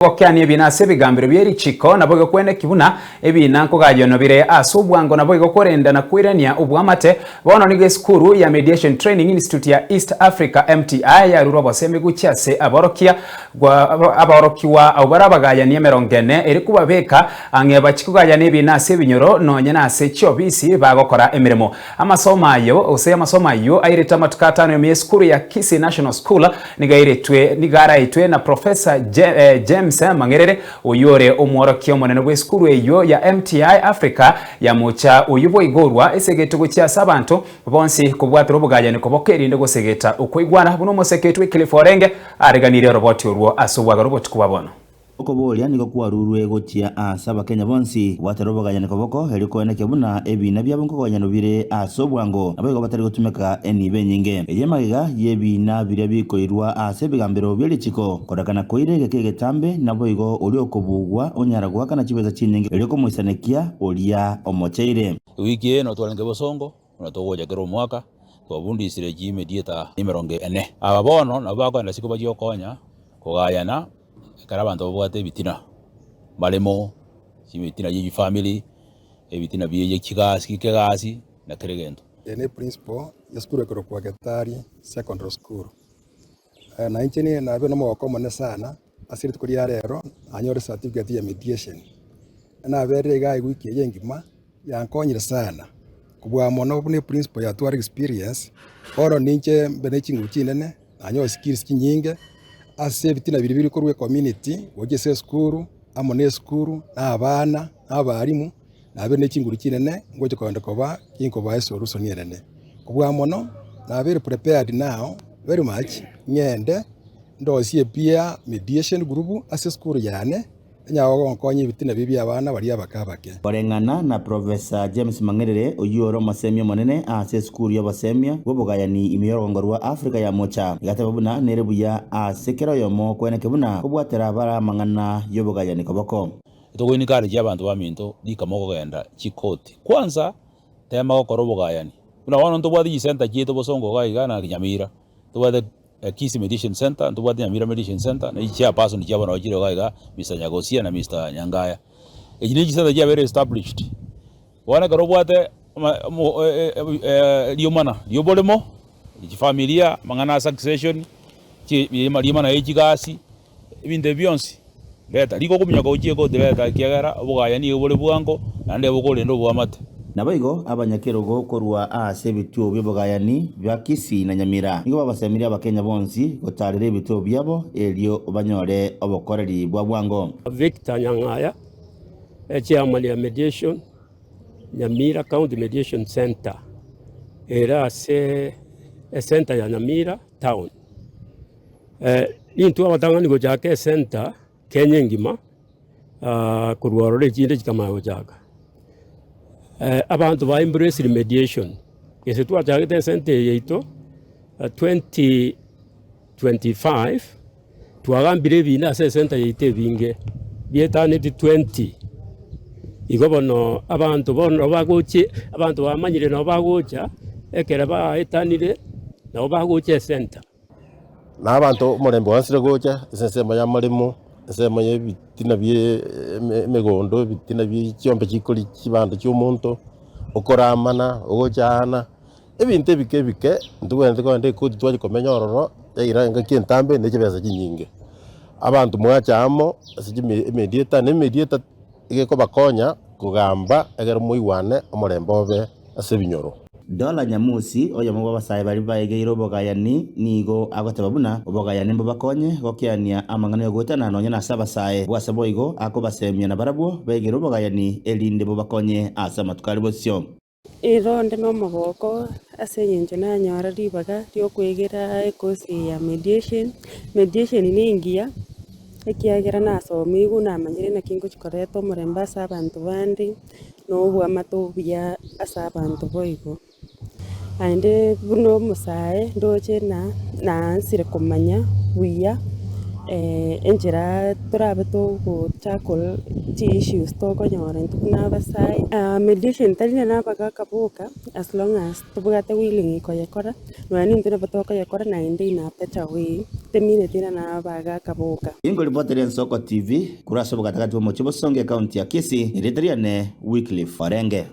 Gokeania ebiina ase ebigambero bie richiko, naboigo kweneki buna ebiina nkogayonwa bire ase obwango, naboigo korenda na koirania oboamate. Bono nigo esukuru ya Mediation Training Institute ya East Africa, MTI, yarure obosemi gochia ase aborokia aborokigwa abwo bare abagayani emerongo ene ere kobabeka ang'e bachie kogayana ebiina ase ebinyoro nonye nase chiofisi bagokora emeremo. Amasomo ayo gose amasomo ayio airete amatuko atano ime y'esukuru ya Kisii National School nigo airetwe nigo araetwe na Professor James Mang'erere oyio ore omworokia omonene bw'esukuru eyio ya MTI Africa ya mocha oyio boigo orwa esegeto gochia ase abanto bonsi kobwatera obogayani koboka erinde gosegeta okoigwana buna omoseketu Wycliffe Orenge areganirie oroboti orwo ase obwagare obotuko bwa bono. Okoboria nigo kwarurwe gochia ase Abakenya bonsi, gwatera obogayani koboko, erio koenekia buna ebiina biabo nkogoyanwa bire ase obwango, naboigo batari gotumeka enibo enyinge. Eye magega y'ebiina biria bikoirwa ase ebigambero bie richiko, korekana koire egeka egetambe, naboigo oria okobugwa onyara goakana chibesa chinyinge erio komoisanekia oria omocheire. Ewiki eye notwarenge bosongo, buna togocha kera omwaka, twabundisire chimediator emerongo ene. Aba bono nabo bakoenda isiko bachie gokonya kogayana ekero abanto babwate ebitina, amaremo, ebitina bia chifamiri, ebitina bia chigasi kegasi na kera egento. Eye ne principal ya esukuru ekorokwa Getari Secondary School. Na inche nigo nabeire nomogoko omonene sana ase rituko ria rero nanyore certificate ya mediation. Naberire igaa ewiki eye engima yankonyire sana kobua mono buna eprinciple yatwara experience, bono ninche mbe ne chinguru chinene, nanyore skills chinyinge, ase ebitina biria biri korwa ecommunity gochia ase esukuru, amo na esukuru, na abana, na abalimu, nabeire ne chinguru chinene ngocha kogenda koba ginkobaa esolution enene. Kobua mono, nabeire prepared now very much ng'ende ndosie epeer mediation group ase esukuru yane. Onye ogonkonya ebitina bibe bi'abana baria abake abake. Koreng'ana na Professor James Mang'erere, oyio ore omosemia omonene ase esukuru y'obosemia bw'obogayani ime y'orogongo rwa Africa ya Mocha, igateba buna nere buya ase kera oyomo kweneke buna kobwatera bare amang'ana y'obogayani koboko. Togo encourage abanto baminto rika mokogenda chikoti kwanza tema gokora obogayani buna bono ntobwate chisenta chiaito bosongo iga iga na Nyamira ntobwate Kisii Mediation Centre, ntobwate Nyamira Mediation Centre, na chichairperson chiabo nabo chire iga iga, Mister Nyagosia na Mister Nyangaya. Echi ne chisenta chiabeire established. Bono ekero obwate riomana ria oboremo, chifamilia, amang'ana a succession, riomana ria chigasi, ebinto ebi bionsi, reta. Riko okominyoka gochia ekoti reta ekiagera obogaya nigo bore bwango, naende bokorenda oboamate. Naboigo abanyakerogo korwa ase ebituo bi'obogayani bia Kisii na Nyamira nigo babasemirie Abakenya bonsi gotaarera ebituo biabo erio banyore obokoreri bwa bwango. Victor Nyang'aya, Echairman ya Mediation, Nyamira County Mediation Centre, ere ase ecentre ya Nyamira town. Nintwe abatang'ani gochaka ecentre Kenya engima, korwa ororo echinde chikamanya gochaka. Abanto ba embrace remediation, gese twachagete esenta eye yaito 2025, twagambire ebina ase esenta yaito ebinge, bietaneti 20. Igo bono abanto bono bagochi abanto bamanyire nabo bagocha, ekero baetanire, nabo bagocha esenta. Na abanto omorembe oansire gocha ase ensemo y'amaremo, ensemo y'ebitina bie emegondo, ebitina bie chiombe chikoria chibando chi'omonto, okoramana, ogochaana, ebinto ebike ebike ntobwenerete kogenda ekoti twachia komenya ororo, yaira engaki entambe na chibesa chinyinge. Abanto mwacha amo ase chimi emediator na emediator egekobakonya kogamba ekero moigwane omorembe obe ase ebinyoro. Dola Nyamusi, oyomo bw'abasae baria baegeire obogayani, nigo agoteba buna obogayani mbobakonye gokeania amang'ana y'ogoetana nonya nase abasae. Bwase boigo akobasemia nabarabwo baegere obogayani erinde bobakonye ase amatuko are bosio. Ero onde nomogoko ase eng'encho nanyora ribaga riokoegera ecourse eye ya mediation, mediation nengiya ekiagera nasomigwe namanyire naki ngochi koreta omorembe ase abanto bande. na oboamate obuya ase abanto boigo. Naende buna omosae ndoche na naansire komanya buya. Enchera torabe togo tackle chi issues tokonyora intwe buna abasae. Mediation tari nere abagaka boka as long as tobwate willing koyekora, nonya nintwe nabo tokoyekora naende in a better way, temineti ng'a na abagaka boka. Inkoripotera Ensoko TV korwa ase obogatagati bw'omochie Bosongo ekaunti ya Kisii, erieta riane Wycliffe Orenge.